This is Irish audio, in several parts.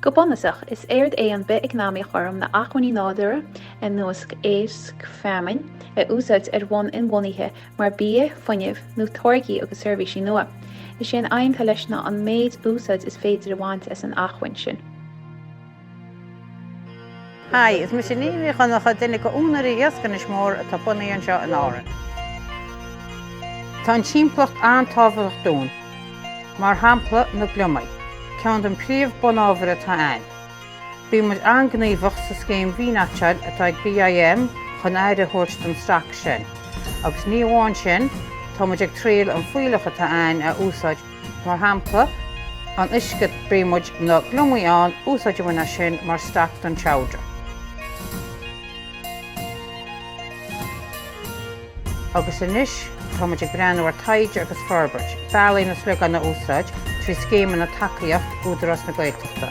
Go bunúsach, is éard é an bith-eacnamaíocht ghorm ná acmhainní nádúrtha, ar nós éisc, feamainn, a úsáid ar bhonn inbhuanaithe mar bia, fuinneamh, nó táirgí agus seirbhísí nua. Is é an aidhm atá leis ná an méid úsáid is féidir a bhaint as an acmhainn sin. Hi, is mise Niamh Uí Dhonncha, duine de úinéirí Iasc Inis Mór atá bunaithe anseo in Árainn. Tá an timpeallacht an-tábhachtach dúinn. Mar shampla, na gliomaigh, ceann den príomh bunábhair atá ann. Bíonn muid an-gníomhach sa scéim V-Notcháil atá ag BIM chun aire a thabhairt don stoc sin. Agus ní amháin sin, tá muid ag triail an fuílleach atá ann a úsáid, mar shampla, an uisce bíonn muid na gliomaigh ann, úsáideann muid é sin mar stoc don chowder. Agus anois tá muid ag breathnú ar taighde agus forbairt, bealaí na sliogáin a úsáid trí scéimeanna tacaíocht Údarás na Gaeltachta.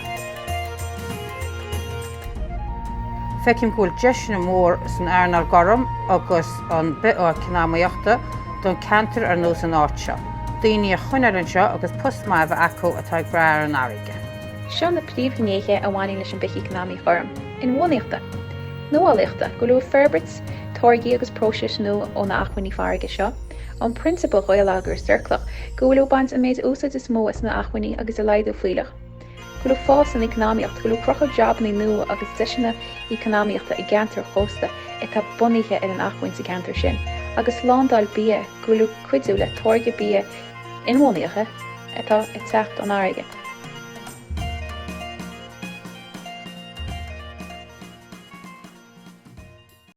Feicim go bhfuil deiseanna mór san earnáil gorm agus an bith-eacnamaíochta don ceantar ar nós an áit seo, daoine a choinneáil anseo agus post maith a bheith acu atá ag brath ar an fharraige. Seo na príomhghnéithe a bhaineann leis an bhith-eacnamaíocht ghorm, inbhuanaitheachta, nuálaíochta, go leor forbairt táirgí agus próisis nua ó na acmhainní farraige seo, an prionsabal gheilleagar ciorclach, go bhfuil ag baint an méid úsáid is mó as na acmhainní agus ag laghdú fuílleach, go bhfuil fás san eacnamaíocht, go bhfuil cruthú jabanna nua agus deiseanna eacnamaíochta i gceantair chósta atá bunaithe ar an acmhainn sa gceantar sin, agus slándáil bia, go bhfuil cuidiú le táirgeadh bia inbhuanaithe atá ag teacht ón fharraige.